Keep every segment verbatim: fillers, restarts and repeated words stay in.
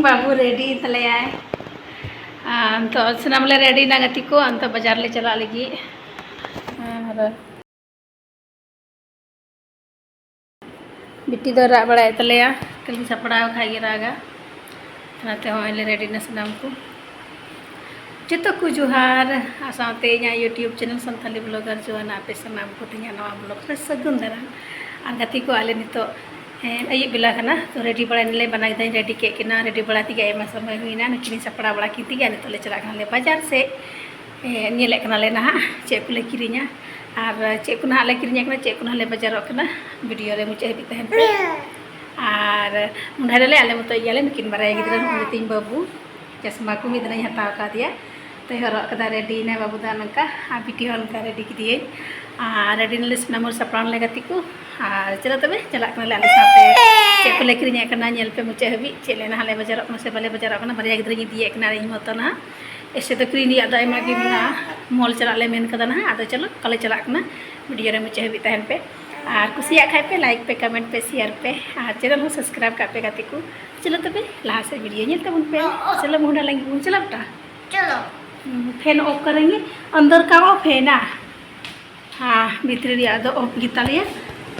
ᱵᱟᱹᱵᱩ ᱨᱮᱰᱤ ᱛᱟᱞᱮᱭᱟᱭ᱾ ᱟᱨ ᱱᱤᱛᱚᱜ ᱥᱟᱱᱟᱢ ᱞᱮ ᱨᱮᱰᱤᱭᱮᱱᱟ ᱜᱟᱛᱮ ᱠᱚ, ᱱᱤᱛᱚᱜ ᱵᱟᱡᱟᱨ ᱞᱮ ᱪᱟᱞᱟᱜ ᱞᱟᱹᱜᱤᱫ᱾ ᱟᱨ ᱵᱤᱴᱤ ᱫᱚ ᱨᱟᱜ ᱵᱟᱲᱟᱭᱮᱫ ᱛᱟᱞᱮᱭᱟ, ᱠᱷᱟᱹᱞᱤ ᱥᱟᱯᱲᱟᱣ ᱠᱷᱟᱡ ᱜᱮ ᱨᱟᱜᱟ᱾ ᱚᱱᱟᱛᱮ ᱦᱚᱸᱜᱼᱚᱭ ᱞᱮ ᱨᱮᱰᱤᱭᱮᱱᱟ ᱥᱟᱱᱟᱢ ᱠᱚ᱾ ᱡᱚᱛᱚ ᱠᱚ ᱡᱚᱦᱟᱨ, ᱟᱨ ᱥᱟᱶᱛᱮ ᱤᱧᱟᱹᱜ YouTube channel ᱥᱟᱱᱛᱟᱞᱤ vlogger ᱡᱚᱦᱟᱨ ᱟᱯᱮ ᱥᱟᱱᱟᱢ ᱠᱚ ᱛᱮᱦᱮᱧᱟᱜ ᱱᱚᱣᱟ vlog ᱨᱮ ᱥᱟᱹᱜᱩᱱ ᱫᱟᱨᱟᱢ᱾ ᱟᱨ ᱜᱟᱛᱮ ᱠᱚ, ᱟᱞᱮ ᱱᱤᱛᱚᱜ, ᱦᱮᱸ, ᱟᱹᱭᱩᱵ ᱵᱮᱞᱟ ᱠᱟᱱᱟ, ᱛᱚ ᱨᱮᱰᱤ ᱵᱟᱲᱟᱭ ᱱᱟᱞᱮ, ᱵᱟᱱᱟ ᱜᱤᱫᱽᱨᱟᱹᱧ ᱨᱮᱰᱤ ᱠᱮᱫ ᱠᱤᱱᱟ᱾ ᱨᱮᱰᱤ ᱵᱟᱲᱟ ᱛᱮᱜᱮ ᱟᱭᱢᱟ ᱥᱚᱢᱚᱭ ᱦᱩᱭᱱᱟ, ᱱᱩᱠᱤᱱᱤᱧ ᱥᱟᱯᱲᱟᱣ ᱵᱟᱲᱟ ᱠᱤᱱ ᱛᱮᱜᱮ ᱟᱨ ᱱᱤᱛᱚᱜ ᱞᱮ ᱪᱟᱞᱟᱜ ᱠᱟᱱᱟᱞᱮ ᱵᱟᱡᱟᱨ ᱥᱮᱫ᱾ ᱦᱮᱸ, ᱧᱮᱞᱮᱫ ᱠᱟᱱᱟᱞᱮ ᱱᱟᱦᱟᱜ ᱪᱮᱫ ᱠᱚᱞᱮ ᱠᱤᱨᱤᱧᱟ ᱟᱨ ᱪᱮᱫ ᱠᱚ ᱱᱟᱦᱟᱜ ᱞᱮ ᱠᱤᱨᱤᱧᱮᱫ ᱠᱟᱱᱟ, ᱪᱮᱫ ᱠᱚ ᱱᱟᱦᱟᱜ ᱞᱮ ᱵᱟᱡᱟᱨᱚᱜ ᱠᱟᱱᱟ᱾ ᱵᱷᱤᱰᱤᱭᱳ ᱨᱮ ᱢᱩᱪᱟᱹᱫ ᱦᱟᱹᱵᱤᱡ ᱛᱟᱦᱮᱱ ᱯᱮ᱾ ᱟᱨ ᱢᱚᱱᱮ ᱨᱮᱞᱮ ᱟᱞᱮ ᱢᱚᱛᱚ ᱜᱮᱭᱟᱞᱮ, ᱱᱩᱠᱤᱱ ᱵᱟᱨᱭᱟ ᱜᱤᱫᱽᱨᱟᱹ ᱱᱚᱜᱼᱚᱭ ᱛᱤᱧ ᱵᱟᱹᱵᱩ᱾ ᱪᱚᱥᱢᱟ ᱠᱚ ᱢᱤᱫ ᱫᱤᱱᱤᱧ ᱦᱟᱛᱟᱣ ᱠᱟᱫᱮᱭᱟ, ᱛᱚᱭ ᱦᱚᱨᱚᱜ ᱠᱟᱫᱟ, ᱨᱮᱰᱤᱭᱮᱱᱟᱭ ᱵᱟᱹᱵᱩ ᱫᱚ ᱱᱚᱝᱠᱟ᱾ ᱟᱨ ᱵᱤᱴᱤ ᱦᱚᱸ ᱱᱚᱝᱠᱟ ᱨᱮᱰᱤ ᱠᱮᱫᱮᱭᱟᱹᱧ᱾ ᱟᱨ ᱨᱮᱰᱤ ᱱᱟᱞᱮ ᱥᱟᱱᱟᱢ ᱦᱚᱲ, ᱥᱟᱯᱲᱟᱣ ᱱᱟᱞᱮ ᱜᱟᱛᱮ ᱠᱚ᱾ ᱟᱨ ᱪᱚᱞᱚ ᱛᱚᱵᱮ ᱪᱟᱞᱟᱜ ᱠᱟᱱᱟᱞᱮ ᱟᱞᱮ ᱥᱟᱶᱛᱮ᱾ ᱪᱮᱫ ᱠᱚᱞᱮ ᱠᱤᱨᱤᱧᱮᱫ ᱠᱟᱱᱟ ᱧᱮᱞ ᱯᱮ ᱢᱩᱪᱟᱹᱫ ᱦᱟᱹᱵᱤᱡ, ᱪᱮᱫ ᱞᱮ ᱱᱟᱦᱟᱜ ᱞᱮ ᱵᱟᱡᱟᱨᱚᱜ ᱠᱟᱱᱟ ᱥᱮ ᱵᱟᱞᱮ ᱵᱟᱡᱟᱨᱚᱜ ᱠᱟᱱᱟ᱾ ᱵᱟᱨᱭᱟ ᱜᱤᱫᱽᱨᱟᱹᱧ ᱤᱫᱤᱭᱮᱫ ᱠᱤᱱᱟ ᱟᱨ ᱤᱧ ᱢᱚᱛᱚ ᱱᱟᱦᱟᱜ᱾ ᱮᱥᱮ ᱫᱚ ᱠᱤᱨᱤᱧ ᱨᱮᱭᱟᱜ ᱫᱚ ᱟᱭᱢᱟ ᱜᱮ ᱢᱮᱱᱟᱜᱼᱟ, ᱢᱚᱞ ᱪᱟᱞᱟᱜ ᱞᱮ ᱢᱮᱱ ᱠᱟᱫᱟ ᱱᱟᱦᱟᱜ᱾ ᱟᱫᱚ ᱪᱚᱞᱚ ᱚᱠᱟ ᱞᱮ ᱪᱟᱞᱟᱜ ᱠᱟᱱᱟ, ᱵᱷᱤᱰᱤᱭᱳ ᱨᱮ ᱢᱩᱪᱟᱹᱫ ᱦᱟᱹᱵᱤᱡ ᱛᱟᱦᱮᱱ ᱯᱮ᱾ ᱟᱨ ᱠᱩᱥᱤᱭᱟᱜ ᱠᱷᱟᱡ ᱯᱮ ᱞᱟᱭᱤᱠ ᱯᱮ, ᱠᱚᱢᱮᱱᱴ ᱯᱮ, ᱥᱮᱭᱟᱨ ᱯᱮ, ᱟᱨ ᱪᱮᱱᱮᱞ ᱦᱚᱸ ᱥᱟᱵᱥᱠᱨᱟᱭᱤᱵᱽ ᱠᱟᱜ ᱯᱮ ᱜᱟᱛᱮ ᱠᱚ᱾ ᱪᱚᱞᱚ ᱛᱚᱵᱮ ᱞᱟᱦᱟ ᱥᱮᱫ ᱵᱷᱤᱰᱤᱭᱳ ᱧᱮᱞ ᱛᱟᱵᱚᱱ ᱯᱮ᱾ ᱪᱚᱞᱚ ᱢᱩᱦᱰᱟ ᱞᱟᱹᱜᱤᱫ ᱵᱚᱱ ᱪᱟᱞᱟᱜ ᱵᱮᱴᱟ᱾ ᱪᱚᱞᱚ᱾ ᱯᱷᱮᱱ ᱚᱯᱷ ᱠᱟᱨᱮᱸᱜᱮ, ᱟᱱᱫᱟᱨ ᱠᱟ ᱚᱯᱷ ᱦᱮ ᱱᱟ᱾ ᱦᱮᱸ, ᱵᱷᱤᱛᱨᱤ ᱨᱮᱭᱟᱜ ᱫᱚ ᱚᱯᱷ ᱜᱮᱛᱟᱞᱮᱭᱟ᱾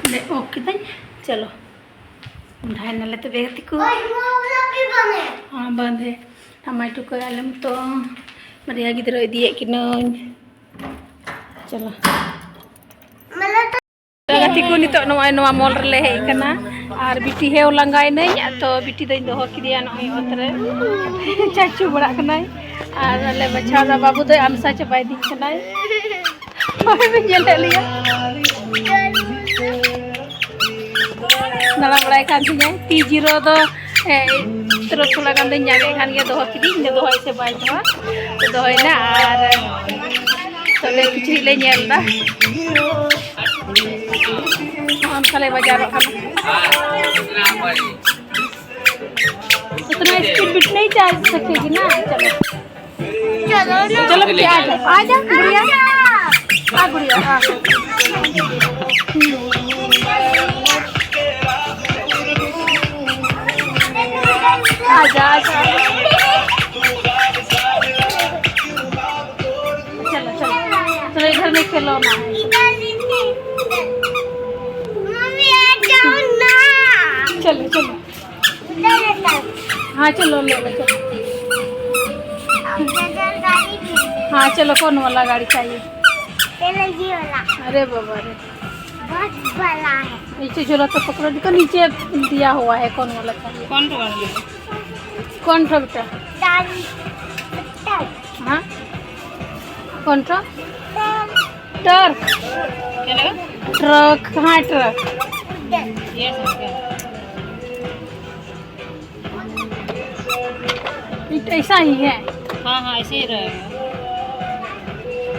ᱚᱸᱰᱮ ᱚᱯᱷ ᱠᱤᱫᱟᱹᱧ᱾ ᱪᱚᱞᱚ, ᱢᱩᱦᱰᱟᱭ ᱱᱟᱞᱮ ᱛᱚᱵᱮ ᱜᱟᱛᱮ ᱠᱚ᱾ ᱳᱭ, ᱱᱚᱣᱟ ᱵᱟᱞᱟ ᱵᱷᱤ ᱵᱟᱱᱮ᱾ ᱦᱮᱸ, ᱵᱟᱸᱫᱷ ᱦᱮ᱾ ᱦᱟᱢᱟᱭ ᱴᱩᱠᱟᱹ ᱟᱞᱮ ᱢᱚᱛᱚ ᱵᱟᱨᱭᱟ ᱜᱤᱫᱽᱨᱟᱹ ᱤᱫᱤᱭᱮᱫ ᱠᱤᱱᱟᱹᱧ᱾ ᱪᱚᱞᱚ᱾ ᱢᱟᱞᱟ ᱛᱚ ᱜᱟᱛᱮ ᱠᱚ, ᱱᱤᱛᱚᱜ ᱱᱚᱜᱼᱚᱭ ᱱᱚᱣᱟ ᱢᱚᱞ ᱨᱮᱞᱮ ᱦᱮᱡ ᱟᱠᱟᱱᱟ᱾ ᱟᱨ ᱵᱤᱴᱤ ᱦᱮᱣ ᱞᱟᱸᱜᱟᱭᱮᱱᱟᱹᱧ, ᱛᱚ ᱵᱤᱴᱤ ᱫᱚᱧ ᱫᱚᱦᱚ ᱠᱮᱫᱮᱭᱟ ᱱᱚᱜᱼᱚᱭ ᱚᱛ ᱨᱮ᱾ ᱪᱟᱪᱩ ᱵᱟᱲᱟᱜ ᱠᱟᱱᱟᱭ᱾ ᱟᱨ ᱟᱞᱮ ᱵᱟᱪᱷᱟᱣ ᱫᱟ ᱵᱟᱹᱵᱩ ᱫᱚᱭ ᱟᱢᱥᱟ ᱪᱟᱵᱟᱭᱮᱫᱤᱧ ᱠᱟᱱᱟᱭ᱾ ᱦᱳᱭ, ᱵᱤᱱ ᱧᱮᱞᱮᱫ ᱞᱮᱭᱟ᱾ ᱫᱟᱬᱟ ᱵᱟᱲᱟᱭ ᱠᱟᱱ ᱛᱤᱧᱟᱹ᱾ ᱛᱤ ᱡᱤᱨᱟᱹ ᱫᱚ, ᱮ, ᱛᱤᱨᱟᱹ ᱛᱷᱚᱲᱟ ᱜᱟᱱ ᱫᱚᱧ ᱧᱟᱢᱮᱫ ᱠᱟᱱ ᱜᱮᱭᱟ, ᱫᱚᱦᱚ ᱠᱤᱫᱤᱧ, ᱤᱧ ᱫᱚ ᱫᱚᱦᱚᱭ ᱥᱮ ᱵᱟᱭ ᱫᱚᱦᱚ᱾ ᱛᱚ ᱫᱚᱦᱚᱭᱮᱱᱟ ᱟᱨ ᱛᱚᱵᱮ ᱠᱤᱪᱨᱤᱡ ᱞᱮ ᱧᱮᱞ ᱮᱫᱟ᱾ ᱚᱱᱠᱟ ᱞᱮ ᱵᱟᱡᱟᱨᱚᱜ ᱠᱟᱱᱟ᱾ उतना स्पीड बिट नहीं चार्ज सकेगी ना। चलो। चलो ना। चलो बेटी, आ जाओ, आ जाओ, गुड़िया। आ, गुड़िया, आ। आजा, आजा। चलो, चलो। चलो, इधर में खिलौना है। मम्मी, आ जाओ ना। चलो, चलो। हाँ, चलो, ले लो, चलो। हाँ, चलो, कौन वाला गाड़ी चाहिए? चलो, ये वाला। अरे बाबा रे। बहुत बड़ा है। नीचे झोला तो पकड़ो, देखो, नीचे दिया हुआ है, कौन वाला चाहिए? कौन सा वाला? कौन सा बेटा? गाड़ी। हाँ, कौन सा? ट्रक। क्या लगा? ट्रक, हाँ, ट्रक। ये सब क्या? ये तो ऐसा ही है। हाँ, हाँ, ऐसे ही रहेगा।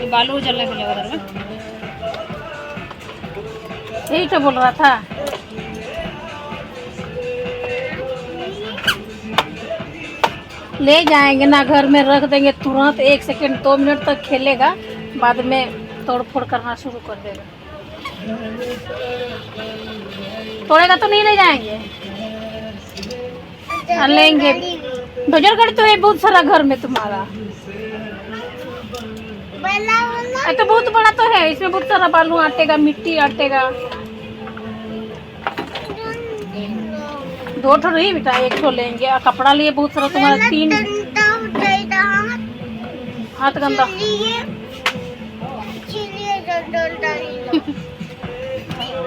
ये बालू उजलने के लिए उधर में। यही तो बोल रहा था। ले जाएंगे ना, घर में रख देंगे, तुरंत एक सेकंड, दो मिनट तक खेलेगा, बाद में तोड़ फोड़ करना शुरू कर देगा। तोड़ेगा तो नहीं ले जाएंगे। हाँ, लेंगे। डोजर गाड़ी तो है बहुत सारा घर में तुम्हारा। अरे, तो बहुत बड़ा तो है, इसमें बहुत सारा बालू आटेगा, मिट्टी आटेगा। दो ठो नहीं बेटा, एक ठो लेंगे। और कपड़ा लिए बहुत सारा तुम्हारा, तीन। हाथ गंदा।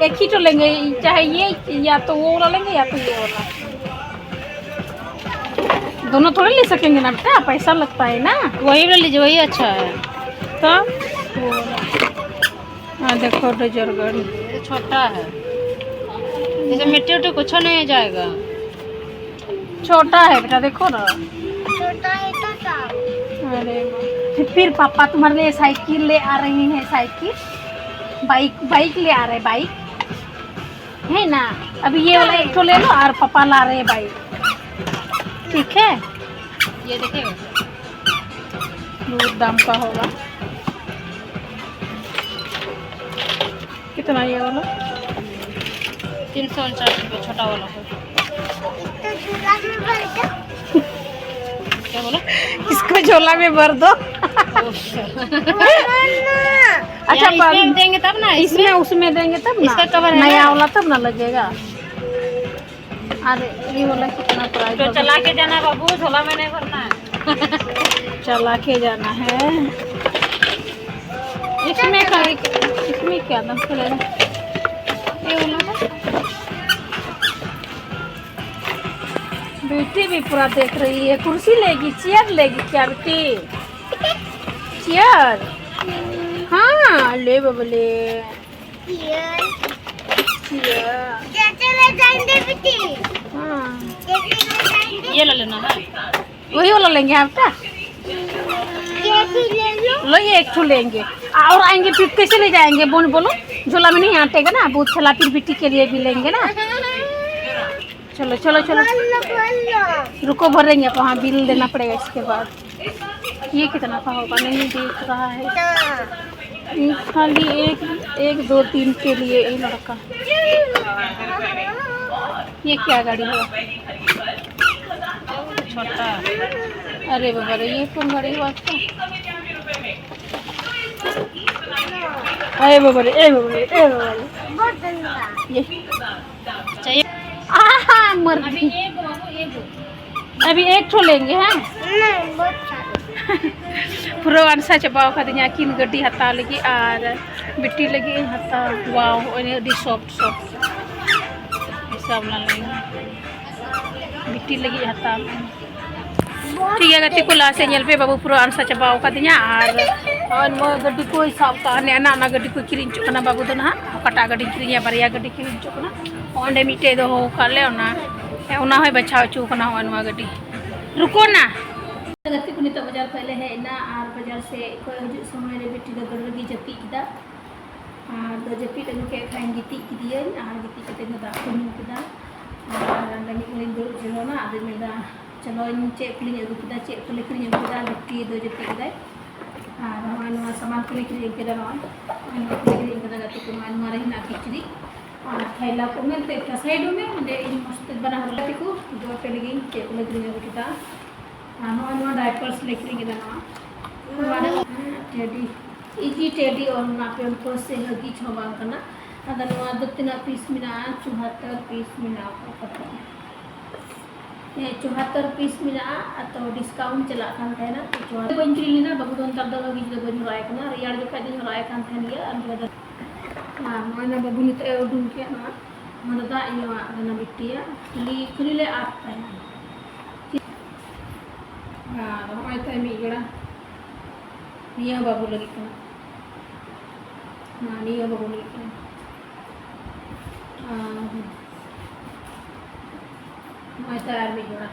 एक ही तो लेंगे, चाहे ये, या तो वो वाला लेंगे या तो ये वाला। दोनों थोड़े ले सकेंगे ना बेटा, पैसा लगता है ना। वही वाला लीजिए, वही अच्छा है। तो वो वाला। हाँ, देखो, डोजर गाड़ी। ये छोटा है, इसे मिट्टी उट्टी कुछ नहीं जाएगा। छोटा है बेटा, देखो ना। छोटा है तो क्या? अरे वाह। फिर पापा तुम्हारे लिए साइकिल ले आ रही हैं, साइकिल, बाइक, बाइक ले आ रहे, बाइक है ना। अभी ये वाला एक ठो ले लो और पापा ला रहे हैं बाइक, ठीक है? ये देखिए, बहुत दाम का होगा। कितना ये वाला? तीन सौ उनचास रुपये, छोटा वाला है। तो झूला में बैठो। इसको झोला में भर दो। अच्छा, इसमें देंगे तब ना, इसमें, उसमें देंगे तब ना। इसका कवर है नया वाला तब ना लगेगा। अरे, ये वाला कितना प्राइस तो है? चला के जाना बाबू, झोला में नहीं भरना है। चला के जाना है। इसमें का, इसमें क्या दम पड़ेगा? ये वाला ना। बेटी भी पूरा देख रही है। कुर्सी लेगी, चेयर लेगी क्या बेटी? चेयर। हाँ, ले बबले। चेयर। चेयर। चाचा ले जाएंगे बेटी। हाँ। चाचा ले जाएंगे। ये ले लेना है। वही वाला लेंगे आपका। ये भी ले लो। लो, ये एक ठो लेंगे। और आएंगे फिर कैसे ले जाएंगे? बोल, बोलो, झोला में नहीं आटेगा ना, बहुत छला फिर बिट्टी के लिए भी लेंगे ना। चलो, चलो, चलो। बोल लो, बोल लो। रुको, भरेंगे, तो हाँ, बिल देना पड़ेगा इसके बाद। ये कितना का होगा, नहीं दिख रहा है। हाँ। ये खाली एक, एक, दो, तीन के लिए ये लड़का। ये क्या गाड़ी है? छोटा। अरे बाबा रे, ये कौन गाड़ी हुआ आपका? अरे बाबा रे, ए बाबा रे, ए बाबा रे। बहुत गंदा। ये चाहिए। आहा, मर गई। अभी एक ठो लेंगे, हैं? नहीं, बहुत सारे। ᱯᱩᱨᱟᱹ ᱟᱱᱥᱟ ᱪᱟᱵᱟᱣ ᱠᱟᱫᱤᱧᱟ ᱟᱹᱠᱤᱱ ᱜᱟᱹᱰᱤ ᱦᱟᱛᱟᱣ ᱞᱟᱹᱜᱤᱫ ᱟᱨ ᱵᱤᱴᱤ ᱞᱟᱹᱜᱤᱫ ᱤᱧ ᱦᱟᱛᱟᱣ᱾ ᱣᱟᱣ, ᱚᱱᱮ ᱟᱹᱰᱤ soft soft᱾ ᱦᱤᱥᱟᱹᱵ ᱞᱟᱝ ᱞᱟᱹᱭ᱾ ᱵᱤᱴᱤ ᱞᱟᱹᱜᱤᱫ ᱦᱟᱛᱟᱣ ᱢᱮ᱾ ᱴᱷᱤᱠ ᱜᱮᱭᱟ ᱜᱟᱛᱮ ᱠᱚ, ᱞᱟᱦᱟ ᱥᱮᱫ ᱧᱮᱞ ᱯᱮ, ᱵᱟᱹᱵᱩ ᱯᱩᱨᱟᱹ ᱟᱱᱥᱟ ᱪᱟᱵᱟᱣ ᱠᱟᱫᱤᱧᱟ᱾ ᱟᱨ ᱱᱚᱜᱼᱚᱭ ᱱᱚᱣᱟ ᱜᱟᱹᱰᱤ ᱠᱚᱭ ᱥᱟᱵ ᱠᱟᱜᱼᱟ, ᱚᱱᱮ ᱚᱱᱟ, ᱚᱱᱟ ᱜᱟᱹᱰᱤ ᱠᱚ ᱠᱤᱨᱤᱧ ᱦᱚᱪᱚᱜ ᱠᱟᱱᱟ ᱵᱟᱹᱵᱩ ᱫᱚ ᱱᱟᱦᱟᱜ᱾ ᱚᱠᱟᱴᱟᱜ ᱜᱟᱹᱰᱤᱧ ᱠᱤᱨᱤᱧᱟ, ᱵᱟᱨᱭᱟ ᱜᱟᱹᱰᱤ ᱠᱤᱨᱤᱧ ᱦᱚᱪᱚᱜ ᱠᱟᱱᱟ᱾ ᱚᱸᱰᱮ ᱢᱤᱫᱴᱮᱡ ᱫᱚᱦᱚ ᱟᱠᱟᱫ ᱞᱮ, ᱚᱱᱟ, ᱚᱱᱟ ᱦᱚᱸᱭ ᱵᱟᱪᱷᱟᱣ ᱦᱚᱪᱚ ᱠᱟᱱᱟ᱾ ᱱᱚᱜᱼᱚᱭ ᱱᱚᱣᱟ ᱜᱟᱹᱰᱤ ᱨᱩᱠᱚ ᱱᱟ᱾ ᱜᱟᱛᱮ ᱠᱚ, ᱱᱤᱛᱚᱜ ᱵᱟᱡᱟᱨ ᱠᱷᱚᱱ ᱞᱮ ᱦᱮᱡ ᱮᱱᱟ ᱟᱨ ᱵᱟᱡᱟᱨ ᱥᱮᱫ ᱠᱷᱚᱱ ᱦᱤᱡᱩᱜ ᱥᱚᱢᱚᱭ ᱨᱮ ᱵᱤᱴᱤ ᱫᱚ ᱜᱟᱹᱰᱤ ᱨᱮᱜᱮ ᱡᱟᱹᱯᱤᱫ ᱠᱮᱫᱟ᱾ ᱟᱨ ᱫᱚ ᱡᱟᱹᱯᱤᱫ ᱟᱹᱜᱩ ᱠᱮᱫ ᱠᱷᱟᱱ ᱜᱤᱛᱤᱡ ᱠᱮᱫᱮᱭᱟᱹᱧ ᱟᱨ ᱜᱤᱛᱤᱡ ᱠᱟᱛᱮ ᱫᱚ ᱫᱟᱜ ᱠᱚ ᱧᱩ ᱠᱮᱫᱟ᱾ ᱟᱨ ᱞᱟᱹᱜᱤᱫ ᱞᱤᱧ ᱫᱩᱲᱩᱵ ᱡᱤᱨᱟᱹᱣ ᱮᱱᱟ᱾ ᱟᱫᱚᱧ ᱢᱮᱱᱫᱟ, ᱪᱚᱞᱚ, ᱤᱧ ᱪᱮᱫ ᱠᱚᱞᱤᱧ ᱟᱹᱜᱩ ᱠᱮᱫᱟ, ᱪᱮᱫ ᱠᱚᱞᱮ ᱠᱤᱨᱤᱧ ᱟᱹᱜᱩ ᱠᱮᱫᱟ᱾ ᱵᱤᱴᱤ ᱫᱚ ᱡᱟᱹᱯᱤᱫ ᱠᱮᱫᱟᱭ᱾ ᱟᱨ ᱱᱚᱜᱼᱚᱭ ᱱᱚᱣᱟ ᱥᱟᱢᱟᱱ ᱠᱚᱞᱮ ᱠᱤᱨᱤᱧ ᱟᱹᱜᱩ ᱠᱮᱫᱟ᱾ ᱱᱚᱜᱼᱚᱭ, ᱱᱚᱜᱼᱚᱭ ᱱᱚᱣᱟ ᱠᱚᱞᱮ ᱠᱤᱨᱤᱧ ᱟᱹᱜᱩ ᱠᱮᱫᱟ ᱜᱟᱛᱮ ᱠᱚ᱾ ᱱᱚᱣᱟ, ᱱᱚᱣᱟ ᱨᱮ ᱦᱮᱱᱟᱜᱼᱟ ᱠᱤᱪᱨᱤᱡ ᱟᱨ ᱛᱷᱟᱭᱞᱟ ᱠᱚ᱾ ᱢᱮᱱᱛᱮ ᱮᱠᱴᱟ ᱥᱟᱭᱤᱰ ᱢᱮ, ᱚᱸᱰᱮ ᱤᱧ ᱢᱚᱡᱽ ᱛᱮ ᱵᱟᱱᱟ ᱦᱚᱲ ᱜᱟᱛᱮ ᱠᱚ ᱩᱫᱩᱜ ᱟᱯᱮ ᱞᱟᱹᱜᱤᱫ ᱤᱧ ᱪᱮᱫ ᱠᱚᱞᱮ ᱠᱤᱨᱤᱧ ᱟᱹᱜᱩ ᱠᱮᱫᱟ᱾ ᱟᱨ ᱱᱚᱜᱼᱚᱭ ᱱᱚᱣᱟ diapers ᱞᱮ ᱠᱤᱨᱤᱧ ᱠᱮᱫᱟ, ᱱᱚᱣᱟ ᱱᱚᱣᱟ ᱫᱚ ᱴᱮᱰᱤ, ᱤᱡᱤ ᱴᱮᱰᱤ ᱚᱞ ᱢᱮᱱᱟᱜᱼᱟ, Pampers ᱥᱮ Huggies ᱦᱚᱸ ᱵᱟᱝ ᱠᱟᱱᱟ᱾ ᱟᱫᱚ ᱱᱚᱣᱟ ᱫᱚ ᱛᱤᱱᱟᱹᱜ piece ᱢᱮᱱᱟᱜᱼᱟ? ᱪᱩᱦᱟᱛᱛᱚᱨ piece ᱢᱮᱱᱟᱜᱼᱟ ᱟᱯᱟᱛᱚᱛᱚ᱾ ᱦᱮᱸ, ᱪᱩᱦᱟᱛᱛᱚᱨ piece ᱢᱮᱱᱟᱜᱼᱟ᱾ ᱟᱫᱚ discount ᱪᱟᱞᱟᱜ ᱠᱟᱱ ᱛᱟᱦᱮᱱᱟ, ᱛᱚ ᱪᱩᱦᱟᱛᱛᱚᱨ ᱵᱟᱹᱧ ᱠᱤᱨᱤᱧ ᱞᱮᱫᱟ, ᱵᱟᱹᱵᱩ ᱫᱚ ᱱᱮᱛᱟᱨ ᱫᱚ Huggies ᱫᱚ ᱵᱟᱹᱧ ᱦᱚᱨᱚᱜ ᱟᱭ ᱠᱟᱱᱟ, ᱨᱮᱭᱟᱲ ᱡᱚᱠᱷᱟᱡ ᱫᱚᱧ ᱦᱚᱨᱚᱜ ᱟᱭ ᱠᱟᱱ ᱛᱟᱦᱮᱱ ᱜᱮᱭᱟ᱾ ᱟᱨ ᱱᱚᱣᱟ ᱫᱚ, ᱟᱨ ᱱᱚᱜᱼᱚᱭ ᱱᱟ ᱵᱟᱹᱵᱩ ᱱᱤᱛᱚᱜ ᱮ ᱩᱰᱩᱝ ᱠᱮᱫ, ᱱᱚᱣᱟ, ᱱᱚᱣᱟ ᱫᱚ ᱫᱟᱜ ᱤᱧ ᱮᱢᱟᱣᱟᱜ ᱠᱟᱱᱟ ᱵᱤᱴᱤᱭᱟᱜ, ᱠᱷᱟᱹᱞᱤ, ᱠᱷᱟᱹᱞᱤ ᱞᱮ ᱟᱫ ᱛᱟᱭᱟ᱾ ᱟᱨ ᱱᱚᱜᱼᱚᱭ ᱛᱟᱭ ᱢᱤᱫ ᱡᱚᱲᱟ, ᱱᱤᱭᱟᱹ ᱦᱚᱸ ᱵᱟᱹᱵᱩ ᱞᱟᱹᱜᱤᱫ ᱠᱟᱱᱟ, ᱦᱮᱸ, ᱱᱤᱭᱟᱹ ᱦᱚᱸ ᱵᱟᱹᱵᱩ ᱞᱟᱹᱜᱤᱫ ᱠᱟᱱᱟ᱾ ᱟᱨ ᱱᱚᱜᱼᱚᱭ ᱛᱟᱭ ᱟᱨ ᱢᱤᱫ ᱡᱚᱲᱟ᱾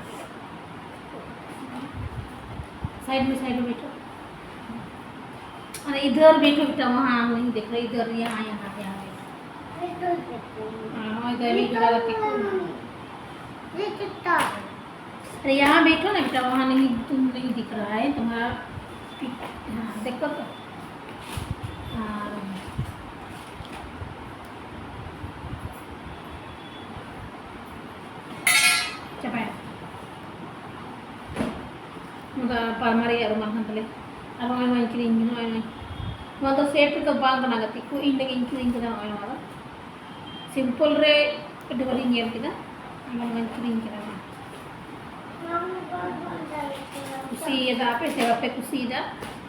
Side में, side में बैठो। अरे इधर बैठो बेटा, वहाँ नहीं देख रहे, इधर, यहाँ, यहाँ, यहाँ बैठो। हाँ, इधर बैठो, इधर बैठो। अरे यहाँ बैठो ना बेटा, वहाँ नहीं, तुम नहीं दिख रहा है तुम्हारा पी-, हाँ, देखो तो। हाँ। ᱪᱟᱵᱟᱭᱮᱱᱟ᱾ ᱱᱚᱣᱟ ᱫᱚ ᱯᱟᱨᱢᱟ ᱨᱮᱭᱟᱜ ᱨᱩᱢᱟᱞ ᱠᱟᱱ ᱛᱟᱞᱮᱭᱟ᱾ ᱟᱨ ᱱᱚᱜᱼᱚᱭ ᱱᱚᱣᱟᱧ ᱠᱤᱨᱤᱧ, ᱱᱚᱜᱼᱚᱭ ᱱᱚᱣᱟ, ᱱᱚᱣᱟ ᱫᱚ set ᱨᱮᱫᱚ ᱵᱟᱝ ᱠᱟᱱᱟ ᱜᱟᱛᱮ ᱠᱚ, ᱤᱧ ᱞᱟᱹᱜᱤᱫ ᱤᱧ ᱠᱤᱨᱤᱧ ᱠᱮᱫᱟ ᱱᱚᱜᱼᱚᱭ ᱱᱚᱣᱟ ᱫᱚ᱾ Simple ᱨᱮ ᱟᱹᱰᱤ ᱵᱷᱟᱹᱞᱤᱧ ᱧᱮᱞ ᱠᱮᱫᱟ, ᱟᱫᱚ ᱱᱚᱣᱟᱧ ᱠᱤᱨᱤᱧ ᱠᱮᱫᱟ᱾ ᱠᱩᱥᱤᱭᱟᱫᱟ ᱯᱮ ᱥᱮ ᱵᱟᱯᱮ ᱠᱩᱥᱤᱭᱟᱫᱟ?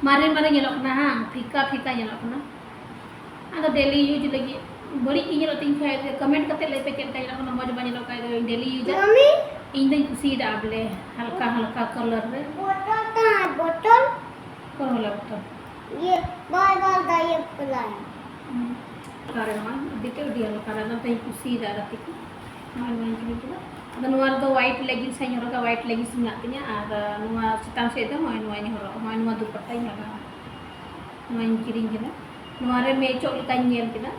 ᱢᱟᱨᱮ ᱢᱟᱨᱮ ᱧᱮᱞᱚᱜ ᱠᱟᱱᱟ, ᱦᱟᱝ? ᱯᱷᱤᱠᱟ ᱯᱷᱤᱠᱟ ᱧᱮᱞᱚᱜ ᱠᱟᱱᱟ᱾ ᱟᱫᱚ daily use ᱞᱟᱹᱜᱤᱫ ᱵᱟᱹᱲᱤᱡ ᱜᱮ ᱧᱮᱞᱚᱜ ᱛᱤᱧ ᱠᱷᱟᱡ, comment ᱠᱟᱛᱮ ᱞᱟᱹᱭ ᱯᱮ ᱪᱮᱫ ᱞᱮᱠᱟ ᱧᱮᱞᱚᱜ ᱠᱟᱱᱟ, ᱢᱚᱡᱽ ᱵᱟᱝ ᱧᱮᱞᱚᱜ ᱠᱷᱟᱡ ᱫᱚ daily use ᱟᱜ᱾ ᱢᱟᱢᱤ? ᱤᱧ ᱫᱚᱧ ᱠᱩᱥᱤᱭᱟᱫᱟ ᱵᱚᱞᱮ, ᱦᱟᱞᱠᱟ ᱦᱟᱞᱠᱟ colour ᱨᱮ᱾ ᱵᱚᱴᱚᱞ ᱠᱟᱱᱟ, ᱵᱚᱴᱚᱞ᱾ ᱠᱚᱱ ᱣᱟᱞᱟ ᱵᱚᱴᱚᱞ? ये बार बार का ये फुलाया। ᱦᱩᱸ᱾ ᱦᱟᱞᱠᱟ ᱨᱮ ᱱᱚᱣᱟ, ᱟᱹᱰᱤ ᱛᱮᱫ ᱟᱹᱰᱤ ᱦᱟᱞᱠᱟ ᱨᱮ, ᱚᱱᱟᱛᱮᱧ ᱠᱩᱥᱤᱭᱟᱫᱟ ᱜᱟᱛᱮ ᱠᱚ᱾ ᱱᱚᱜᱼᱚᱭ ᱱᱚᱣᱟᱧ ᱠᱤᱨᱤᱧ ᱠᱮᱫᱟ᱾ ᱟᱫᱚ ᱱᱚᱣᱟ ᱨᱮᱫᱚ white leggings ᱦᱚᱸᱧ ᱦᱚᱨᱚᱜᱟ, white leggings ᱢᱮᱱᱟᱜ ᱛᱤᱧᱟ, ᱟᱨ ᱱᱚᱣᱟ ᱪᱮᱛᱟᱱ ᱥᱮᱫ ᱫᱚ ᱱᱚᱜᱼᱚᱭ ᱱᱚᱣᱟᱧ ᱦᱚᱨᱚᱜᱟ, ᱱᱚᱜᱼᱚᱭ ᱱᱚᱣᱟ ᱫᱩᱯᱟᱴᱴᱟᱧ ᱞᱟᱜᱟᱣᱟ᱾ ᱱᱚᱣᱟᱧ ᱠᱤᱨᱤᱧ ᱠᱮᱫᱟ᱾ ᱱᱚᱣᱟ ᱨᱮ matchᱚᱜ ᱞᱮᱠᱟᱧ ᱧᱮᱞ ᱠᱮᱫᱟ᱾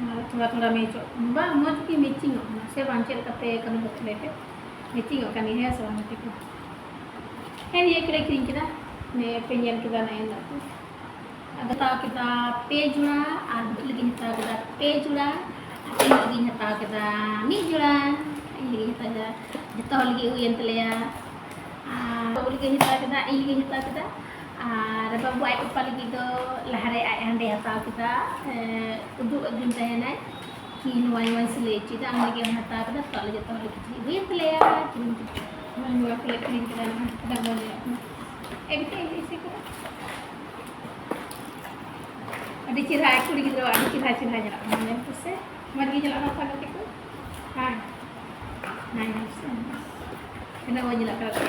ᱱᱚᱣᱟ ᱨᱮ ᱛᱷᱚᱲᱟ ᱛᱷᱚᱲᱟ matchᱚᱜ, ᱵᱟᱝ, ᱢᱚᱡᱽ ᱜᱮ matchingᱚᱜ ᱠᱟᱱᱟ ᱥᱮ ᱵᱟᱝ? ᱪᱮᱫ ᱞᱮᱠᱟᱯᱮ comment ᱠᱟᱛᱮ ᱞᱟᱹᱭ ᱯᱮ, matchingᱚᱜ ᱠᱟᱱ ᱜᱮᱭᱟ ᱦᱮᱸ ᱥᱮ ᱵᱟᱝ ᱜᱟᱛᱮ ᱠᱚ? ᱦᱮᱸ, ᱱᱤᱭᱟᱹ ᱠᱚᱞᱮ ᱠᱤᱨᱤᱧ ᱠᱮᱫᱟ᱾ ᱱᱤᱭᱟᱹ ᱯᱮ ᱧᱮᱞ ᱠᱮᱫᱟ, ᱱᱤᱭᱟᱹ ᱫᱚ᱾ ᱟᱫᱚ ᱦᱟᱛᱟᱣ ᱠᱮᱫᱟ ᱯᱮ ᱡᱚᱲᱟ, ᱟᱨ ᱵᱟᱹᱵᱩ ᱞᱟᱹᱜᱤᱫ ᱤᱧ ᱦᱟᱛᱟᱣ ᱠᱮᱫᱟ ᱯᱮ ᱡᱚᱲᱟ, ᱟᱨ ᱤᱧ ᱞᱟᱹᱜᱤᱫ ᱤᱧ ᱦᱟᱛᱟᱣ ᱠᱮᱫᱟ ᱢᱤᱫ ᱡᱚᱲᱟ᱾ ᱤᱧ ᱞᱟᱹᱜᱤᱫ ᱤᱧ ᱦᱟᱛᱟᱣ ᱠᱮᱫᱟ, ᱡᱚᱛᱚ ᱦᱚᱲ ᱞᱟᱹᱜᱤᱫ ᱦᱩᱭᱮᱱ ᱛᱟᱞᱮᱭᱟ᱾ ᱟᱨ ᱵᱟᱹᱵᱩ ᱞᱟᱹᱜᱤᱫ ᱦᱟᱛᱟᱣ ᱠᱮᱫᱟ, ᱤᱧ ᱞᱟᱹᱜᱤᱫ ᱦᱟᱛᱟᱣ ᱠᱮᱫᱟ᱾ ᱟᱨ ᱵᱟᱹᱵᱩ ᱟᱡ ᱯᱟᱯᱟ ᱞᱟᱹᱜᱤᱫ ᱫᱚ ᱞᱟᱦᱟᱨᱮ ᱟᱡ ᱦᱟᱸᱰᱮ ᱦᱟᱛᱟᱣ ᱠᱮᱫᱟ᱾ ᱮ, ᱩᱫᱩᱜ ᱟᱹᱫᱤᱧ ᱛᱟᱦᱮᱱᱟᱭ ᱠᱤ ᱱᱚᱣᱟ ᱱᱚᱣᱟᱧ ᱥᱤᱞᱟᱹᱭ ᱦᱚᱪᱚᱭᱮᱫᱟ, ᱟᱢ ᱞᱟᱹᱜᱤᱫ ᱮᱢ ᱦᱟᱛᱟᱣ ᱠᱮᱫᱟ, ᱛᱚ ᱟᱞᱮ ᱡᱚᱛᱚ ᱦᱚᱲ ᱞᱟᱹᱜᱤᱫ ᱠᱤᱪᱨᱤᱡ ᱦᱩᱭᱮᱱ ᱛᱟᱞᱮᱭᱟ, ᱠᱤᱨᱤᱧ ᱠᱮᱫᱟ᱾ ᱱᱚᱣᱟ ᱠᱚᱞᱮ ᱠᱤᱨᱤᱧ ᱠᱮᱫᱟ, ᱱᱚᱣᱟ ᱠᱚ ᱠᱟᱡᱟᱠ ᱵᱚᱱ ᱧᱮᱞᱚᱜ ᱠᱟᱱᱟ᱾ ᱮ, ᱵᱤᱴᱤ, ᱤᱧ ᱤᱥᱤᱱ ᱠᱮᱫᱟ᱾ ᱟᱹᱰᱤ ᱪᱮᱦᱨᱟ, ᱠᱩᱲᱤ ᱜᱤᱫᱽᱨᱟᱹ ᱟᱹᱰᱤ ᱪᱮᱦᱨᱟ, ᱪᱮᱦᱨᱟ ᱧᱮᱞᱚᱜ ᱠᱟᱱᱟ, ᱧᱮᱞ ᱯᱮᱥᱮ᱾ ᱢᱚᱡᱽ ᱜᱮ ᱧᱮᱞᱚᱜ ᱠᱟᱱᱟ ᱛᱟᱦᱞᱮ ᱠᱚ᱾ ᱦᱮᱸ᱾ ᱦᱮᱸ, ᱦᱮᱸ, ᱦᱮᱸ᱾ ᱛᱤᱱᱟᱹᱜ ᱢᱚᱡᱽ ᱧᱮᱞᱚᱜ ᱠᱟᱱᱟ᱾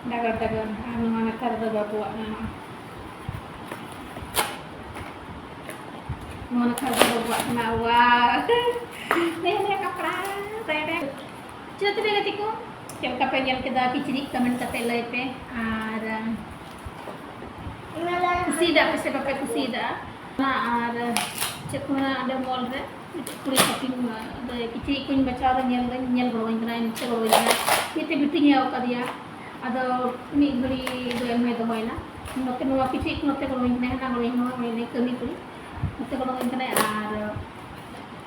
ᱰᱟᱜᱚᱨ, ᱰᱟᱜᱚᱨ᱾ ᱟᱨ ᱱᱚᱣᱟ ᱱᱟᱠᱷᱟ ᱨᱮᱫᱚ ᱵᱟᱹᱵᱩᱣᱟᱜ ᱢᱮᱱᱟᱜᱼᱟ᱾ ᱱᱚᱣᱟ ᱱᱟᱠᱷᱟ ᱨᱮᱫᱚ ᱵᱟᱹᱵᱩᱣᱟᱜ ᱠᱟᱱᱟ᱾ ᱣᱟᱣ! ᱱᱮ, ᱱᱮ, ᱠᱟᱯᱲᱟ᱾ ᱨᱮ, ᱨᱮ᱾ ᱪᱮᱫ ᱛᱚᱵᱮ ᱜᱟᱛᱮ ᱠᱚ? ᱪᱮᱫ ᱞᱮᱠᱟ ᱯᱮ ᱧᱮᱞ ᱠᱮᱫᱟ ᱠᱤᱪᱨᱤᱡ? comment ᱠᱟᱛᱮ ᱞᱟᱹᱭ ᱯᱮ᱾ ᱟᱨ ᱠᱩᱥᱤᱭᱟᱫᱟ ᱯᱮ ᱥᱮ ᱵᱟᱯᱮ ᱠᱩᱥᱤᱭᱟᱫᱟ? ᱟᱨ ᱪᱮᱫ ᱠᱚ ᱢᱮᱱᱟ, ᱚᱸᱰᱮ mall ᱨᱮ ᱢᱤᱫᱴᱮᱡ ᱠᱩᱲᱤ shopping, ᱠᱤᱪᱨᱤᱡ ᱠᱚᱧ ᱵᱟᱪᱷᱟᱣ ᱫᱟ, ᱧᱮᱞ ᱫᱟᱹᱧ, ᱧᱮᱞ ᱜᱚᱲᱚᱣᱟᱹᱧ ᱠᱟᱱᱟᱭ, ᱱᱤᱛᱚᱜ ᱜᱚᱲᱚᱣᱟᱹᱧ ᱠᱟᱱᱟᱭ᱾ ᱢᱤᱫᱴᱮᱡ ᱵᱤᱴᱤᱧ ᱦᱮᱣ ᱠᱟᱫᱮᱭᱟ, ᱟᱫᱚ ᱢᱤᱫ ᱜᱷᱟᱹᱲᱤ ᱫᱚ ᱮᱢ ᱦᱚᱭ ᱫᱚᱦᱚᱭᱮᱱᱟ᱾ ᱱᱚᱛᱮ ᱱᱚᱣᱟ ᱠᱤᱪᱨᱤᱡ ᱠᱚ ᱱᱚᱛᱮ ᱜᱚᱲᱚᱣᱟᱹᱧ ᱠᱟᱱᱟᱭ, ᱦᱟᱱᱟ ᱜᱚᱲᱚᱣᱟᱹᱧ ᱠᱟᱱᱟᱭ, ᱩᱱᱤ ᱠᱟᱹᱢᱤ ᱠᱩᱲᱤ ᱱᱚᱛᱮ ᱜᱚᱲᱚᱣᱟᱹᱧ ᱠᱟᱱᱟᱭ᱾ ᱟᱨ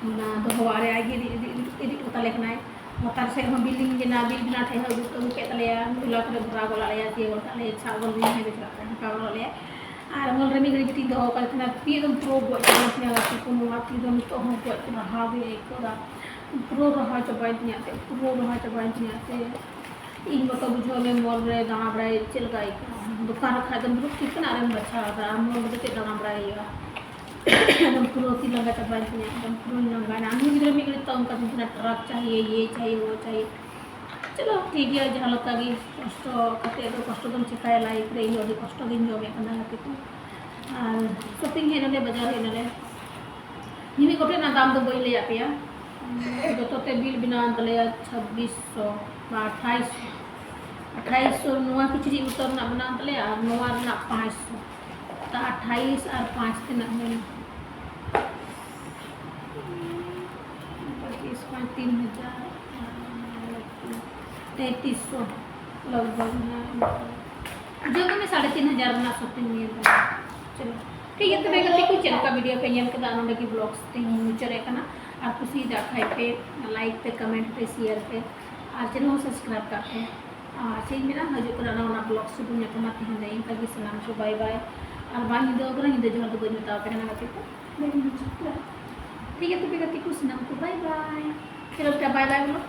ᱚᱱᱟ ᱫᱚᱦᱚᱣᱟᱜ ᱨᱮ ᱟᱡ ᱜᱮ ᱤᱫᱤ, ᱤᱫᱤ, ᱤᱫᱤ ᱦᱚᱴᱚ ᱠᱟᱞᱮ ᱠᱟᱱᱟᱭ᱾ ᱞᱟᱛᱟᱨ ᱥᱮᱫ ᱦᱚᱸ ᱵᱤᱞ ᱞᱤᱧ ᱵᱮᱱᱟᱣ, ᱵᱤᱞ ᱵᱮᱱᱟᱣ ᱴᱷᱮᱡ ᱦᱚᱸ ᱟᱹᱜᱩ, ᱟᱹᱜᱩ ᱠᱮᱫ ᱛᱟᱞᱮᱭᱟ, ᱡᱷᱚᱞᱟ ᱠᱚᱨᱮ ᱵᱷᱚᱨᱟᱣ ᱜᱚᱫ ᱟᱫ ᱞᱮᱭᱟ, ᱫᱤᱭᱮ ᱜᱚᱫ ᱠᱟᱜ ᱞᱮᱭᱟ, ᱥᱟᱵ ᱜᱚᱫ ᱞᱮᱭᱟ, ᱦᱮᱸ, ᱪᱟᱞᱟᱜ ᱠᱟᱱᱟ, ᱦᱟᱛᱟᱣ ᱜᱚᱫ ᱞᱮᱭᱟ᱾ ᱟᱨ mall ᱨᱮ ᱢᱤᱫ ᱜᱷᱟᱹᱲᱤ ᱵᱤᱴᱤᱧ ᱫᱚᱦᱚ ᱠᱟᱫᱮ ᱛᱟᱦᱮᱱᱟ, ᱛᱤ ᱮᱠᱫᱚᱢ ᱯᱩᱨᱟᱹ ᱜᱚᱡ ᱪᱟᱵᱟᱭᱮᱱ ᱛᱤᱧᱟ, ᱜᱟᱛᱮ ᱠᱚ, ᱱᱚᱣᱟ ᱛᱤ ᱫᱚ ᱱᱤᱛᱚᱜ ᱦᱚᱸ ᱜᱚᱡ ᱨᱟᱦᱟ ᱜᱮ ᱟᱹᱭᱠᱟᱹᱣ ᱫᱟ, ᱯᱩᱨᱟᱹ ᱨᱟᱦᱟ ᱪᱟᱵᱟᱭᱮᱱ ᱛᱤᱧᱟ ᱮᱱᱛᱮᱫ, ᱯᱩᱨᱟᱹ ᱨᱟᱦᱟ ᱪᱟᱵᱟᱭᱮᱱ ᱛᱤᱧᱟ ᱮᱱᱛᱮᱫ᱾ ᱤᱧ ᱢᱚᱛᱚ ᱵᱩᱡᱷᱟᱹᱣ ᱢᱮ, mall ᱨᱮ ᱫᱟᱬᱟ ᱵᱟᱲᱟᱭ ᱪᱮᱫ ᱞᱮᱠᱟ ᱟᱹᱭᱠᱟᱹᱜᱼᱟ? ᱫᱚᱠᱟᱱ ᱨᱮ ᱠᱷᱟᱡ ᱫᱚᱢ ᱫᱩᱲᱩᱵ ᱴᱷᱤᱠ ᱠᱟᱱᱟ ᱟᱨᱮᱢ ᱵᱟᱪᱷᱟᱣ ᱮᱫᱟ, ᱟᱨ mall ᱨᱮᱫᱚ ᱪᱮᱫ ᱫᱟᱬᱟ ᱵᱟᱲᱟᱭ ᱦᱩᱭᱩᱜᱼᱟ? ᱮᱠᱫᱚᱢ ᱯᱩᱨᱟᱹ ᱛᱤ ᱞᱟᱸᱜᱟ ᱪᱟᱵᱟᱭᱮᱱ ᱛᱤᱧᱟ, ᱮᱠᱫᱚᱢ ᱯᱩᱨᱟᱹᱧ ᱞᱟᱸᱜᱟᱭᱮᱱᱟ᱾ ᱟᱨ ᱱᱩᱭ ᱜᱤᱫᱽᱨᱟᱹ ᱢᱤᱫ ᱜᱷᱟᱹᱲᱤᱡ ᱛᱚ ᱚᱱᱠᱟ ᱫᱤᱱ ᱠᱟᱱᱟ, truck ᱪᱟᱦᱤᱭᱮ, ᱭᱮ ᱪᱟᱦᱤᱭᱮ, ᱣᱳ ᱪᱟᱦᱤᱭᱮ᱾ ᱪᱚᱞᱚ ᱴᱷᱤᱠ ᱜᱮᱭᱟ, ᱡᱟᱦᱟᱸ ᱞᱮᱠᱟ ᱜᱮ ᱠᱚᱥᱴᱚ ᱠᱟᱛᱮ ᱫᱚ ᱠᱚᱥᱴᱚ ᱫᱚᱢ ᱪᱮᱠᱟᱭᱟ, life ᱨᱮ ᱤᱧ ᱫᱚ ᱟᱹᱰᱤ ᱠᱚᱥᱴᱚ ᱜᱤᱧ ᱡᱚᱢᱮᱫ ᱠᱟᱱᱟ ᱜᱟᱛᱮ ᱠᱚ᱾ ᱟᱨ shopping ᱦᱮᱡ ᱱᱟᱞᱮ, ᱵᱟᱡᱟᱨ ᱦᱮᱡ ᱱᱟᱞᱮ, ᱢᱤᱢᱤᱫ ᱜᱚᱴᱮᱡ ᱨᱮᱱᱟᱜ ᱫᱟᱢ ᱫᱚ ᱵᱟᱹᱧ ᱞᱟᱹᱭᱟᱫ ᱯᱮᱭᱟ, ᱡᱚᱛᱚ ᱛᱮ bill ᱵᱮᱱᱟᱣ ᱮᱱ ᱛᱟᱞᱮᱭᱟ ᱪᱷᱟᱵᱵᱤᱥ ᱥᱚ ᱵᱟ ᱟᱴᱷᱟᱭᱤᱥ ᱥᱚ, ᱟᱴᱷᱟᱭᱤᱥ ᱥᱚ ᱱᱚᱣᱟ ᱠᱤᱪᱨᱤᱡ ᱵᱚᱛᱚᱞ ᱨᱮᱱᱟᱜ ᱵᱮᱱᱟᱣ ᱮᱱ ᱛᱟᱞᱮᱭᱟ, ᱟᱨ ᱱᱚᱣᱟ ᱨᱮᱱᱟᱜ ᱯᱟᱸᱪ ᱥᱚ᱾ ᱛᱟ ᱟᱴᱷᱟᱭᱤᱥ ᱟᱨ ᱯᱟᱸᱪ ᱛᱤᱱᱟᱹᱜ ᱦᱩᱭᱱᱟ? ᱯᱚᱸᱪᱤᱥ ᱯᱟᱸᱪ ᱛᱤᱱ ᱦᱟᱡᱟᱨ, ᱛᱮᱸᱛᱤᱥ ᱥᱚ ᱞᱟᱜᱽ ᱵᱷᱟᱜᱽ ᱦᱮᱱᱟᱜᱼᱟ᱾ ᱡᱚᱛᱚ ᱢᱤᱫ ᱥᱟᱲᱮ ᱛᱤᱱ ᱦᱟᱡᱟᱨ ᱨᱮᱱᱟᱜ shopping ᱦᱩᱭᱮᱱ ᱛᱟᱞᱮᱭᱟ᱾ ᱪᱚᱞᱚ, ᱴᱷᱤᱠ ᱜᱮᱭᱟ ᱛᱚᱵᱮ ᱜᱟᱛᱮ ᱠᱚ, ᱪᱮᱫ ᱞᱮᱠᱟ video ᱯᱮ ᱧᱮᱞ ᱠᱮᱫᱟ, ᱱᱚᱰᱮ ᱜᱮ vlogs ᱛᱤᱧ ᱢᱩᱪᱟᱹᱫ ᱮᱫ ᱠᱟᱱᱟ᱾ ᱟᱨ ᱠᱩᱥᱤᱭᱟᱫᱟ ᱠᱷᱟᱡ ᱯᱮ like ᱯᱮ, comment ᱯᱮ, share ᱯᱮ, ᱟᱨ channel ᱦᱚᱸ subscribe ᱠᱟᱜ ᱯᱮ᱾ ᱟᱨ ᱪᱮᱫ ᱤᱧ ᱢᱮᱱᱟ, ᱦᱤᱡᱩᱜ ᱠᱟᱱᱟ ᱚᱱᱟ, ᱚᱱᱟ vlog ᱥᱩᱫᱷᱩ ᱧᱟᱯᱟᱢᱟ ᱛᱮᱦᱮᱧ ᱫᱚ ᱤᱱᱠᱟ ᱜᱮ᱾ ᱥᱟᱱᱟᱢ ᱠᱚ bye bye᱾ ᱟᱨ ᱵᱟᱝ ᱧᱤᱫᱟᱹ ᱠᱟᱱᱟ, ᱧᱤᱫᱟᱹ ᱡᱚᱦᱟᱨ ᱫᱚ ᱵᱟᱹᱧ ᱢᱮᱛᱟᱣ ᱯᱮ ᱠᱟᱱᱟ ᱜᱟᱛᱮ ᱠᱚ᱾ ᱴᱷᱤᱠ ᱜᱮᱭᱟ ᱛᱚᱵᱮ ᱜᱟᱛᱮ ᱠᱚ, ᱥᱟᱱᱟᱢ ᱠᱚ bye bye। चलो बेटा bye bye बोलो।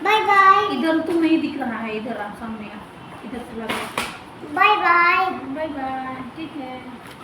Bye bye. इधर तुम नहीं दिख रहा है, इधर आप सामने आओ, इधर से लगा। Bye bye. Bye bye, ठीक है।